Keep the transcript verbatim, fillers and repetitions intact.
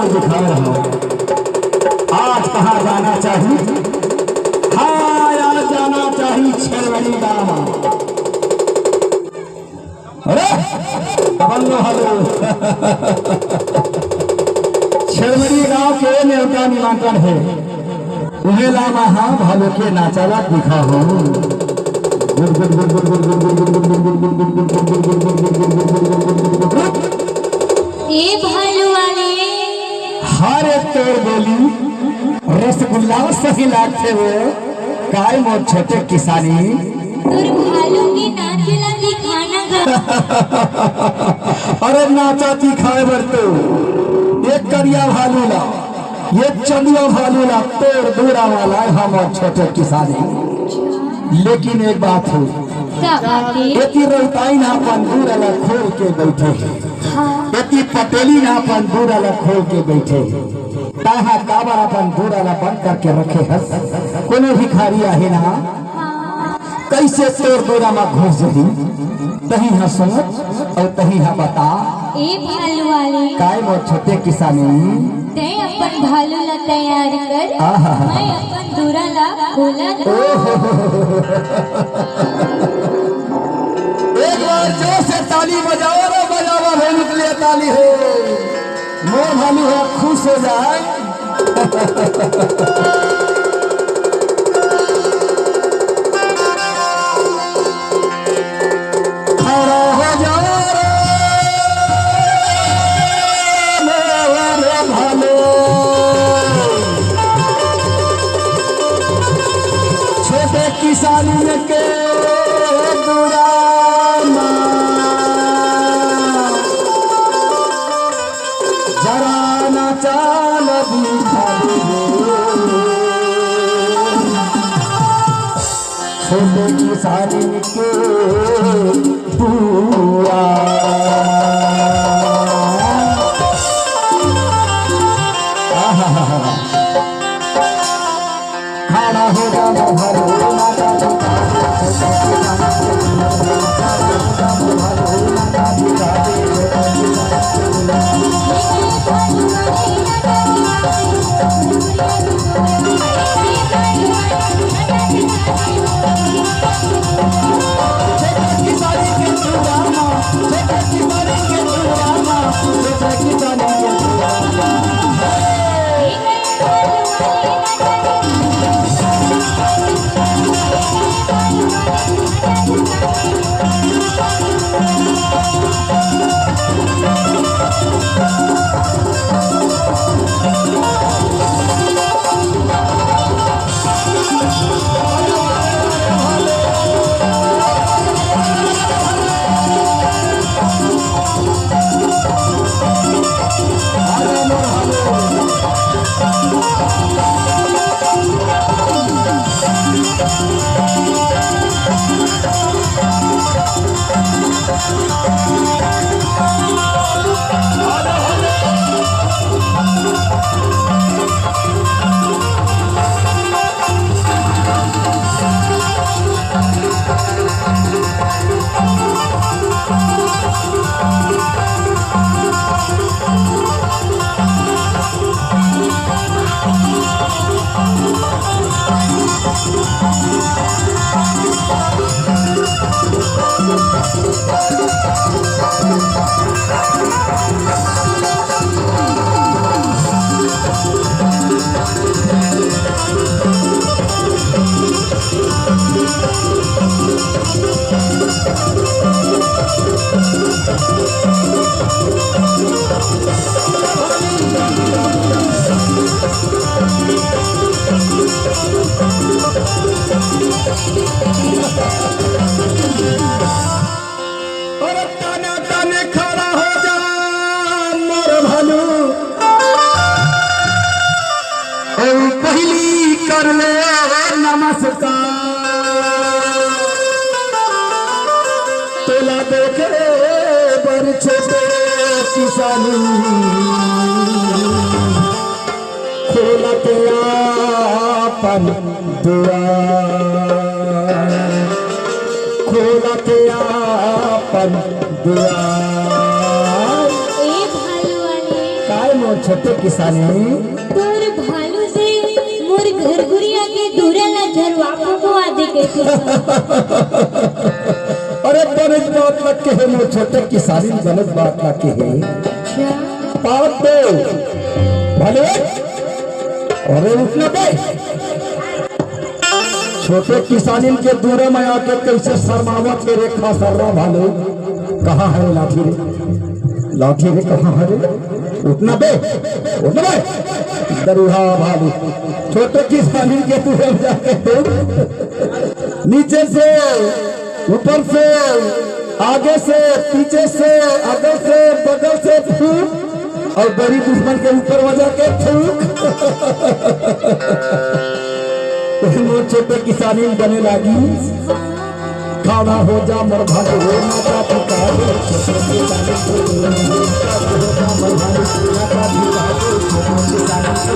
दिखा रहा हूँ। आज कहाँ जाना चाहिए? हाँ, आज जाना चाहिए छेरवड़ी गाँव। अरे, बल्लो हलो। छेरवड़ी गाँव के नेवता निमंत्रण हे। उहे ला मैं हाँ भालू के नाचा ला दिखा हूँ। ए भालू वाले। हर एक तोर बोली रसगुल्ला सही लागथे वो। काय मोर छोटे किसानी। तोर भालू के नाचे ला दिखाना गा। अरे नाचा दिखाए बर तो एक करिया भालू ला, ये चंदुआ भालू ला तोर दूरा वाला है हमर छोटे किसानी। लेकिन एक बात है, का बात है? एती रौताई ना अपन दूरा ला खोल के बैठे है। हाँ। एती पटेली ना अपन दूरा ला खोल के बैठे है। ताहा काबर अपन दूरा ला बंद करके रखे हस? कोनो भिखारी आहे ना? हाँ। कैसे तोर दूरा मा घुस जही? तही हा सोच अउ तही हा बता। ए भालू वाले। काय मोर छोटे किसानी? तैं अपन भालू ला तैयार कर। आहा। मैं अपन दूरा ला खोला दूँ। ओहो। एक बार जोर से ताली बजाओ रे, बजावा हो निकले ताली हो। मोर भालू हा खुश हो जाए। खड़ा हो जा रे मोर भालू। छोटे किसानी के दूरा मा जरा ना चाल दिखाई दे। छोटे किसानी के बुआ। आहा। खड़ा हो जा भगवान। अरे तने तने खड़ा हो जा मोर भालू। ओ पहली कर ले नमस्कार। तोला देखे बर छोटे किसानी। खोलत आपन दुआर, खोलत आपन दुआर। ए भालू वाले। काय मोर छोटे किसानी। तोर भालू से मोर घरघुरिया के दूरा ला झरवा फुकवा दे के। अरे बनेच बात ला कहे मोर छोटे किसानी, बनेच बात ला कहे। अच्छा। पाँच दो। भले। अरे रुक ना बे। छोटे किसानिन के दूरा में आके कैसे शर्मावत हे रे खसर्रा भालू। कहाँ हे लाठी रे? लाठी रे कहाँ हे रे? उठ ना बे, उठ ना बे। दरुहा भालू। छोटे किसानिन के दूरा में जाके तू नीचे से, ऊपर से, आगे से, पीछे से, अगल से, बगल से फूंक अउ बड़ी दुश्मन के ऊपर वजा के थूक। मोर छोटे किसानी बने लागी। खड़ा हो जा मोर भाई, हो ना जा तू काहे। छोटे किसानी, खड़ा हो जा मोर भाई, हो ना जा तू काहे। छोटे किसानी।